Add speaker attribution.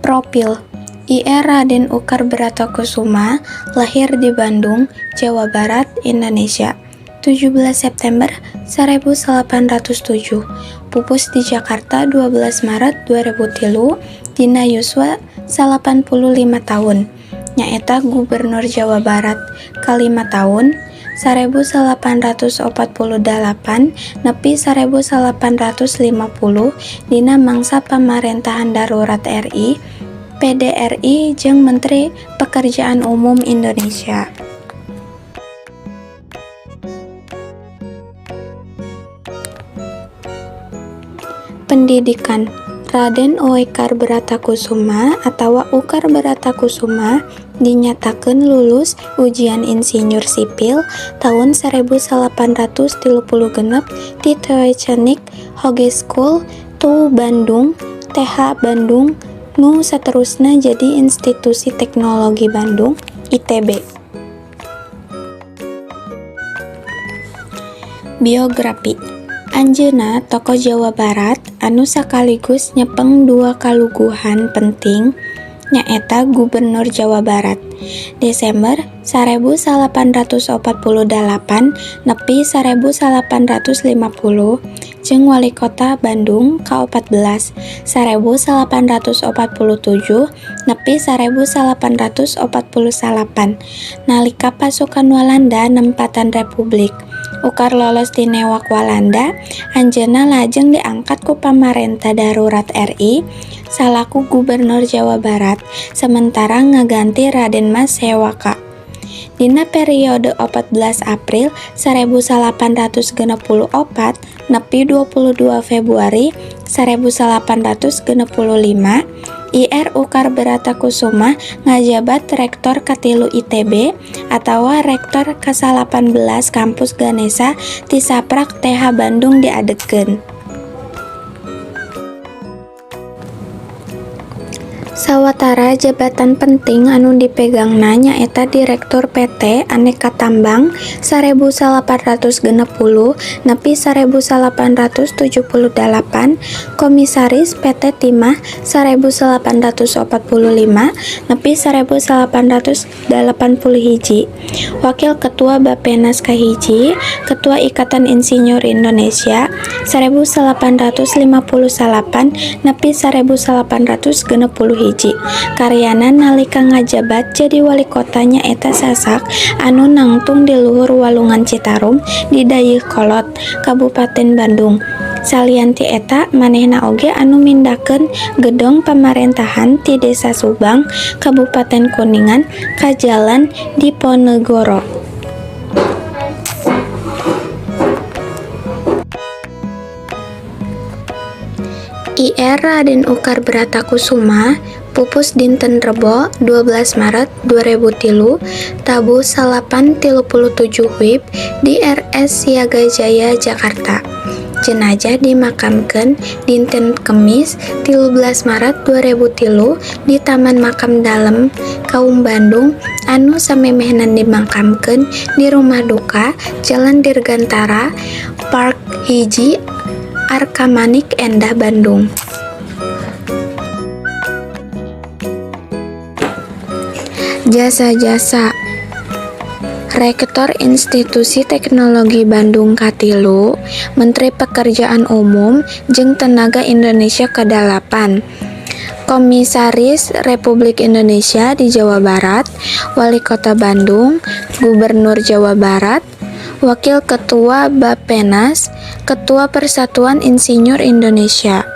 Speaker 1: Profil IR Raden Ukar Bratakusumah lahir di Bandung, Jawa Barat, Indonesia, 17 September 1807, pupus di Jakarta 12 Maret 2003 dina yuswa 85 tahun. Nyaeta Gubernur Jawa Barat kalima tahun 1848 nepi 1850 dina mangsa Pamarentahan Darurat RI, PDRI jeung Menteri Pekerjaan Umum Indonesia. Pendidikan Raden Oeikar Bratakusumah atawa Ukar Bratakusumah dinyatakeun lulus ujian insinyur sipil taun 1836 ti Technische Hogeschool toe Bandung (TH Bandung) nu saterusna jadi Institusi Teknologi Bandung (ITB). Biograpi Anjeunna tokoh Jawa Barat anu sakaligus nyepeng dua kaluguhan penting, nyaeta Gubernur Jawa Barat Desember 1848 nepi 1850 jeung Walikota Bandung ka-14 1847 nepi 1849 nalika pasukan Walanda nempatan Republik. Ukar lolos tinewak Walanda, anjeunna lajeng diangkat ku Pamarentah Darurat RI salaku Gubernur Jawa Barat sementara ngaganti Raden Mas Sewaka. Dina periode 14 April 1864 nepi 22 Februari 1865, IR Ukar Bratakusumah ngajabat Rektor katilu ITB atawa Rektor ka-18 Kampus Ganesha ti saprak TH Bandung diadegkeun. Sawatara jabatan penting anu dipegangna nyaeta Direktur PT Aneka Tambang 1860 nepi 1878, Komisaris PT Timah 1845 nepi 1881, Wakil Ketua Bappenas kahiji, Ketua Ikatan Insinyur Indonesia 1859 nepi 1861. Karyana nalika ngajabat jadi walikota nyaeta sasak anu nangtung di luhur Walungan Citarum di Dayeuhkolot, Kabupaten Bandung. Salian ti eta, manehna oge anu mindahkeun gedong pamarentahan ti Desa Subang, Kabupaten Kuningan ka Jalan Diponegoro. IR Raden Ukar Bratakusumah pupus dinten Rebo 12 Maret 2003 tabuh 8.37 WIB di RS Siaga Jaya, Jakarta. Jenazah dimakamkeun dinten Kemis 13 Maret 2003 di Taman Makam Dalem Kaum Bandung, anu samemehna dimakamkeun di rumah duka Jalan Dirgantara Park 1, Arkamanik Endah, Bandung. Jasa-jasa Rektor Institusi Teknologi Bandung katilu, Menteri Pekerjaan Umum jeung Tenaga Indonesia kadalapan, Komisaris Republik Indonesia di Jawa Barat, Wali Kota Bandung, Gubernur Jawa Barat, Wakil Ketua Bappenas, Ketua Persatuan Insinyur Indonesia.